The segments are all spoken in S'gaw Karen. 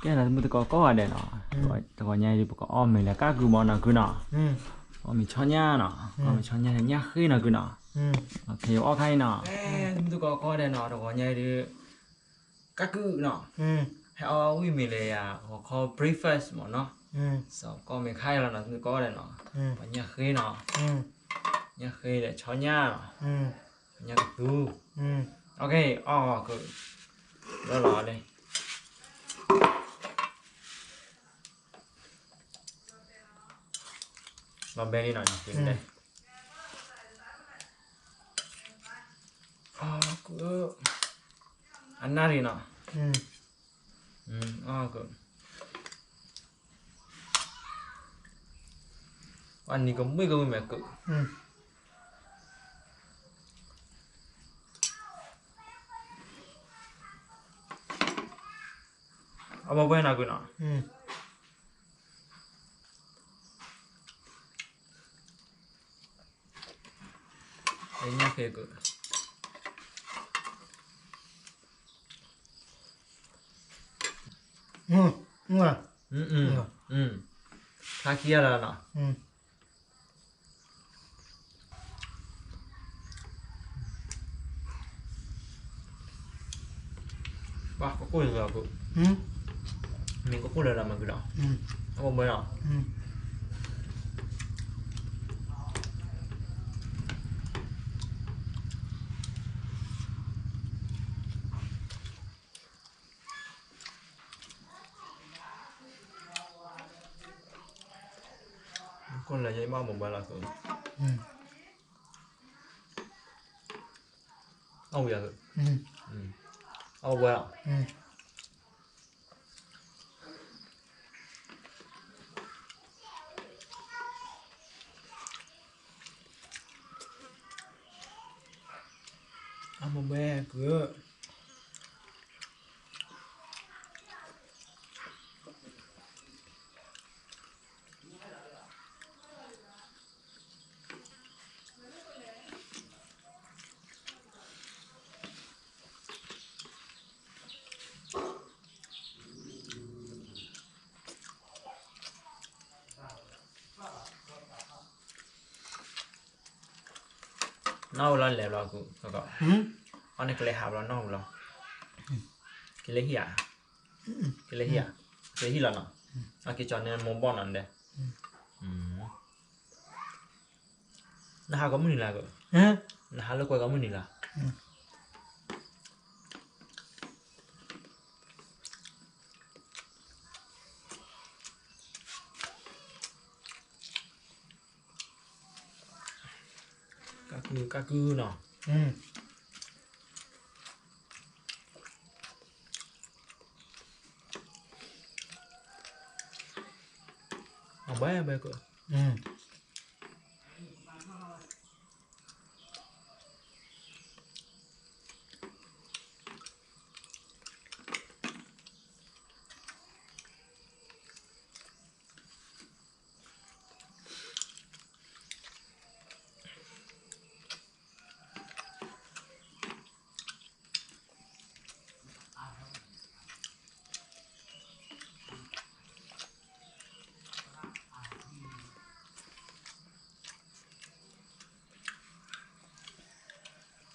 ကဲနီၤ တမုၢ်သကိးကိးဂၤဒဲးနီၤ, တဂီၤညါအံၤဒုး ပကအီၣ်မ့ၤလၢကၢ်ကုမီၤနီၤကုနီၤ, အီၣ်မ့ၤဆီညၣ်နီၤ, အီၣ်မ့ၤဆီညၣ်လၢညၣ်ဃ့နီၤကုနီၤ, ဖဲယအီၣ်ခါအံၤနီၤ, တမုၢ်သကိးကိးဂၤဒဲးနီၤ တဂီၤညါအံၤဒုး ကၢ်ကုနီၤ, ဟဲအီၣ်ဝံၣ်မ့ၤလၢယၤ ဂီၤခီ breakfast မ့ၢ်နီၤ, စီၤကီၢ်မ့ၢ်ခါအံၤလီၤနီၤ တမုၢ်သကိးကိးဂၤဒဲးနီၤ, ပှၤညၣ်ဃ့နီၤ, ညၣ်ဃ့ဒီးဆီညၣ်နီၤ, ညၣ်ကသူ, အီၣ်က လီၤလီၤလံ လီၤဘဲလံနီၤ, အနၣ်ရံၣ်နီၤ, အနံၤကမှံကမှံမဲာ်ကုၣ်, အဘၣ်ဘှဲနီၤကုနီၤ, ညၣ်ဃ့ကုၣ်, ခါခံဂၤလီၤနီၤ, ပှၤကကိၢ်လၢာ်လီၤကု, မ့ၢ်ကကိၢ်လၢာ်လီၤမၤကုဒီး, အဘၣ်ဘှဲနီၤ ကိၢ်လၢာ်ယဘၣ်ဘၣ်ဘၣ်လီၤသု, အဝဲ, အဝဲလီၤ. အမ့ၢ်ဝဲကုၢ် နီၢ်ဟူလီၤလဲၤဘျီကုၢ်, အီၣ်န့ၣ်ကလဲၤဟးဘျီနီၢ်ဟူလီၤ, ကလဲၤဟံၣ်ဧါ, ကလဲၤဟံၣ်ဧါ, ကလဲၤဟံၣ်လီၤနီၤ, အက့ၤကၠီၤန့ၣ်မိၢ်ဘီၣ်နီၤဒဲး, နဟးကီးမုၢ်နံၤလၢကုၢ်, နဟးလၢကွဲကီးမုၢ်နံၤလၢ ကၢ်ကုၢ် ကၢ်ကုၢ်နီၤ, အဘဲဘဲကုၢ်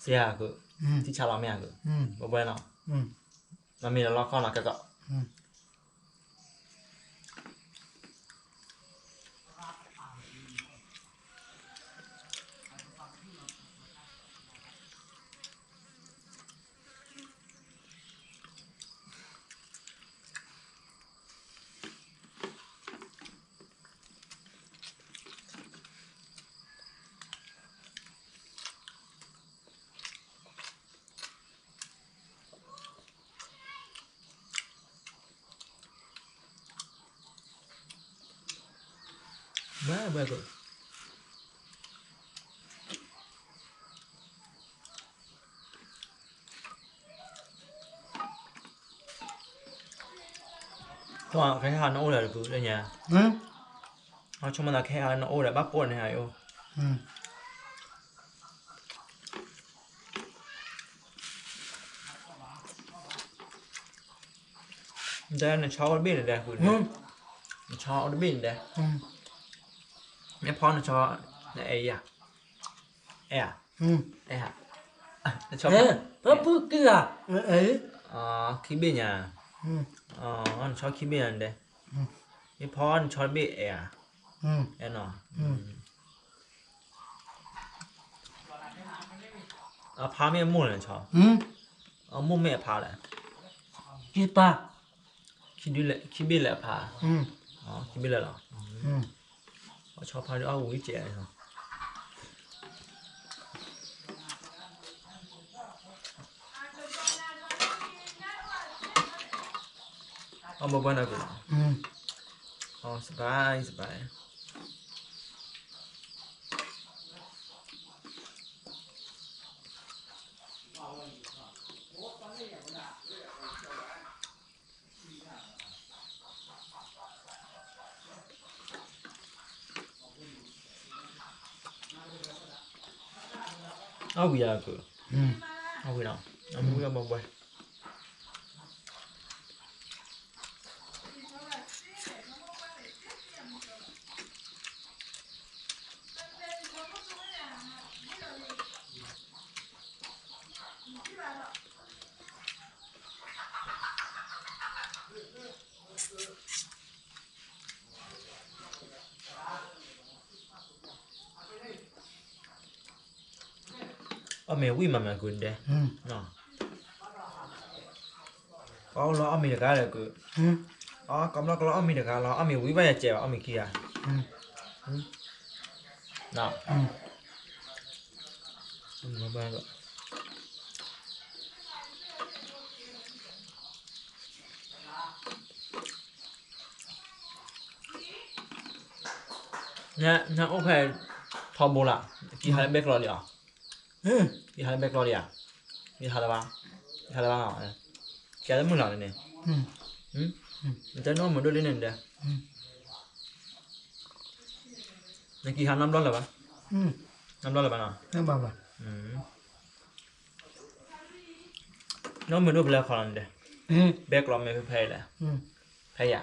စ့ဧါကုၢ်, ထံဆးလီၤမ့ၢ်ဧါကုၢ်, ဘှဲဘှဲနီၤ, မ့မ့ၢ်လၢလီခီနီၤကကီး ဘၣ်ဘၣ်က ပှၤကဟဲဟးနအိၣ်ဒီးတပုၢ်လၢညါ, အဆိကမိၣ်သးကဟဲဟးနအိၣ်ဒီးဘၣ်ပိာ်န့ၣ်ဟးအံၤအိၣ် နဆီအိၣ်တဘ့ၣ်န့ၣ်ဒဲး, နဆီအိၣ်တဘ့ၣ်န့ၣ်ဒဲး, မ့ၢ်ဖီနဆီ, နအဲၣ်ယၤ, အဲၣ်ဧါ, အဲၣ်ဧါ, နဆီ, ခံဘ့ၣ်ညါ, နဆီခံဘ့ၣ်ညါန့ၣ်ဒဲး, မ့ၢ်ဖီနဆီတဘ့ၣ်အဲၣ်ဧါ, အဲၣ်နီၤ. အဖါမ့ၢ်အမိၢ်လဲၣ်, အမိၢ်မ့ၢ်အဖါလဲၣ်, ခံဘ့ၣ်လဲၣ်အဖါ, ခံဘ့ၣ်လၢာ်လီၤ, အဆီဖါဒုးအီၣ်ဝံၤကဲး, အီၣ်ဘှီဘှီနီၤက့ၤ, စဘၢ်, စဘၢ်. အီၣ်ဝံၤယၤက, အီၣ်ဝံၤနီၤ, အီၣ်ဝံၤအီၣ်ဘှီဘှီ. အီၣ်မ့ၤဝံၣ်မးမးကုဒဲး, အီၣ်လီၤအီၣ်မ့ၤတဂၤလၢကု, အီၣ်ကီဘျီကလီအီၣ်မ့ၤတဂၤလီၤ, အီၣ်မ့ၤဝံၣ်ဘၣ်ယကဲးဘၣ်, အီၣ်မ့ၤခံဂၤ, နအိၣ်ဖဲထီဘိလၢ, ကံဟးလၢဘဲကျီလံဧါ, ကံဟးလၢဘဲကျီလံဧါ, ကံဟးလၢၤဘၣ်, ကံဟးလၢၤဘၣ်နီၤ, ကံဟးလၢမုၢ်လီၤန့ၣ်, နတဲနအိၣ်မုာ်ဒိၣ်လံန့ၣ်ဒီး, နကံဟးနီတဘျီလၢၤဘၣ်, နီတဘျီလၢၤဘၣ်နီၤ, နအိၣ်မုာ်ဒိၣ်ဖဲလဲၣ်ခီလီၤန့ၣ်ဒီး, ဘဲကျီမ့ၢ်ဖဲဖဲအံၤလဲၣ်, ဖဲယၤ,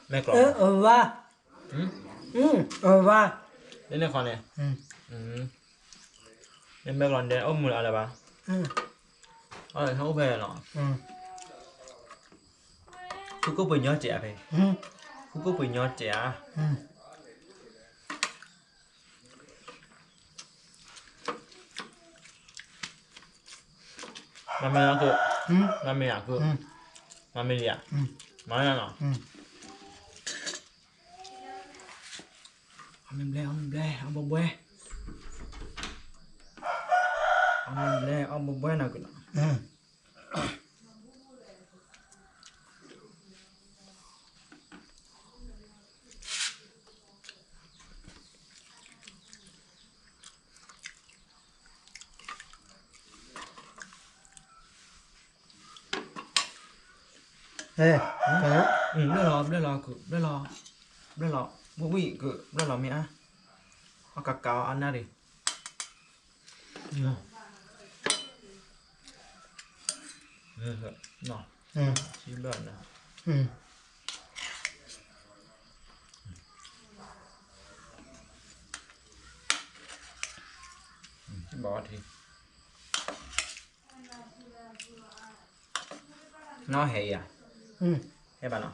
မဲကျီ, ဝါ, ဝါ, န့ၣ်ခီန့ၣ်, မ့ၢ်မဲကျီန့ၣ်ဒီး အိၣ်မုာ်လၢၤလၢၤဘၣ်, အိၣ်ဖဲနီၤ, ဃုကိၣ်ပှ့ၤညီစဲးဧါဖဲ, ဃုကိၣ်ပှ့ၤညီစဲးဧါ. မၤမ့ၢ်ယၤကု, မၤမ့ၢ်ယၤကု, မၤမ့ၢ်ယၤ, မၤနီၤ, အီၣ်မ့ၤဘျဲၣ် အီၣ်မ့ၤဘျဲၣ် အီၣ်ဘှီဘှီ, အီၣ်မ့ၤဘျဲၣ် အီၣ်ဘှီဘှီနီၤကုနီၤ. ဘျဲၣ်လီၤ ဘျဲၣ်လီၤ ဘျဲၣ်လီၤ, ဘျဲၣ်လီၤ ဝံၣ်ဝံၣ်ကု ဘျဲၣ်လီၤမ့ၢ်အါ, အီၣ်ကးကးအီၣ်အါနၢ်ရံၣ်. နီၢ်ဟဲယၤ, ဟဲဘၣ်နီၤ.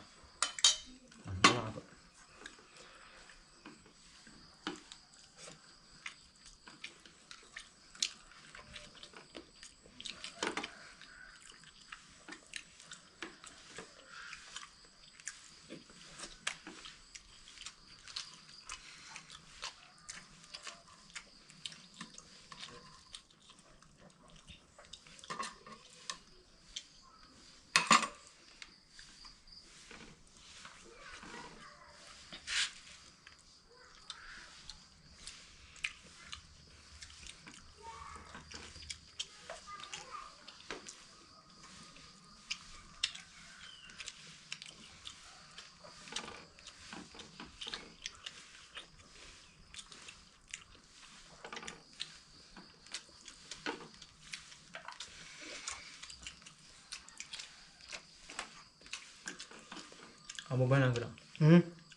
အဘိဘဲနီၤကဒီး,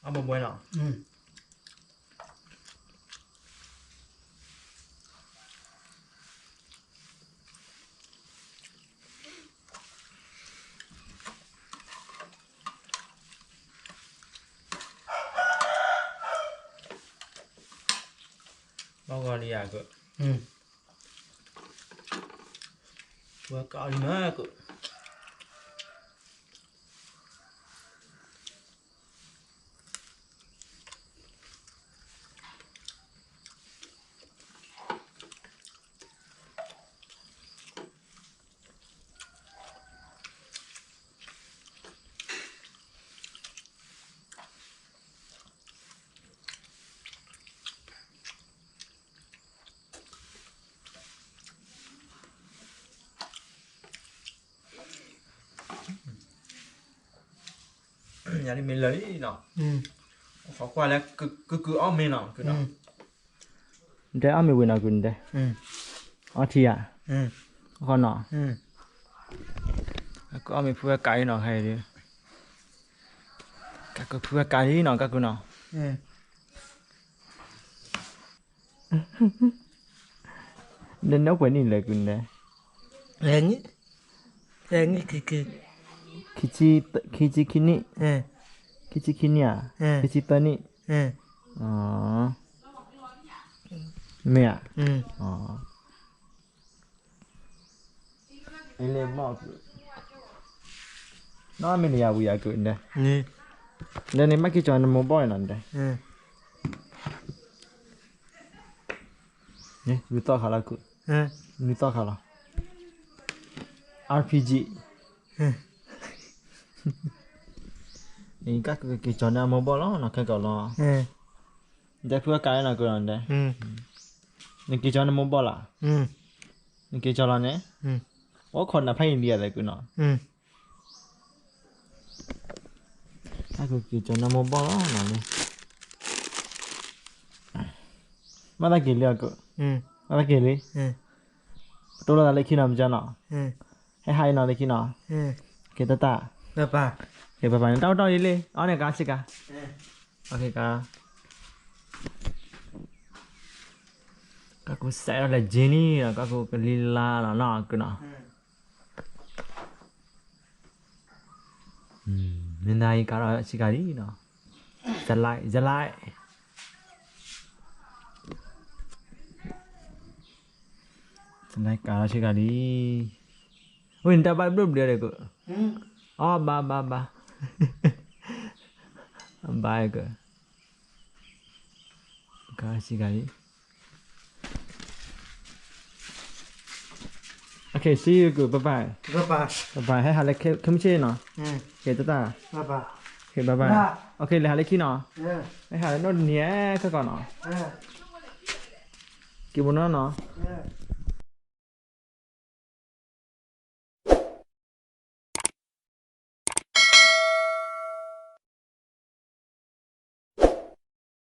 အဘိဘဲနီၤ, ဘၣ်ဂီၤလံယၤက, ဝဲကအီၣ်လံမးက ယၤဒ်မ့ၢ်လၢာ်လံနီၤ, ဃီကွၢ်လၢ ကုၢ်ကုၢ်အီၣ်မ့ၤနီၤ, ဒဲအီၣ်မ့ၤဝံၤနီၤကုၢ်နဒဲ, အီထံဧါ, ဃီနီၤ, ကုၢ်အီၣ်မ့ၤဖုဝဲကးလံနီၤ, ခဲအံၤဒ်, ကးကုၢ်ဖုဝဲကးလံနီၤ, ကးကုၢ်နီၤ. နနၢ်ပှဲၤနံၣ်လဲၣ်ကုၢ်နဒဲ, ခံဆံခံနံၣ်, ခံဆံခံနံၣ်ဧါ, ခံဆံသၢနံၣ်, မ့ၢ်ဧါ, နီၢ်မ့ၢ်နယၤဝံၤယၤကုၢ်နဒဲ, နဒဲန့ၣ် ဘၣ်က့ၤကၠီၤနမိၢ်ဘီၣ်နီၤနဒဲ, နုၤသီၣ်ခါလီၤကုၢ်, နုၤသီၣ်ခါလီၤ, RPG, နကက့ၤကၠီၤနမိၢ်ဘီၣ်လီၤနီၤ, ခဲကီးလီၤ, နတဲဖုဝဲကးလံနီၤကုၢ်နီၤနဒဲ, နက့ၤကၠီၤနမိၢ်ဘီၣ်လီၤ, နက့ၤကၠီၤလီၤန့ၣ်, အိၣ်ခိးနၤဖဲအံၤလံယၤသဲးကုၢ်နီၤ. တၢ်ကက့ၤကၠီၤနမိၢ်ဘီၣ်လီၤနီၤ, ဘၣ်သးက့ၤလံအီၤကုၢ်, ဘၣ်သးက့ၤလံ, ပတိၢ်လိာ်သးလၢခံနီၤ မကၠီနီၤ, ဟဲဟးအံၤနီၤလၢခံနီၤ, က့ၤတၢ်တၢ်, က့ၤဘၣ်ဘၣ်န့ၣ် တၢ်အိၣ်တီၢ်အံၤလံ အီၣ်န့ၣ်ကါဆ့ကၤ, ကါ, ကါကူစဲးထီၣ်လဲၤကၠ့နံၣ်နီၤ, ကါကူကလံၤလါနီၤနီၤကုၢ်နီၤ. မ့ၢ်နၤအံၤကးထီၣ်ဆံကၤလံနီၤ, ယလဲၣ်, ယလဲၣ်, ယလဲၣ်ကးထီၣ်ဆံကၤလံ, ဝဲန့ၣ်တၢ်ဘၣ်ဘျုးဘျုးဒီးကုၢ်, အီ ဘၣ်ဘၣ်ဘၣ်, ဘၣ်ကုၢ်, ကးဆံကၤလံ. Okay, see you, good, bye bye, bye bye, ဟဲဟးလၢခဲမုၢ်ဆ့ၣ်နီၤ, okay, တၢ်တၢ်, okay, bye bye, okay, လဲၤဟးလၢခံနီၤ, ဟဲဟးလၢနီၢ်တနံၤခဲကီးနီၤ, က့ၤပနီၢ်နီၤ.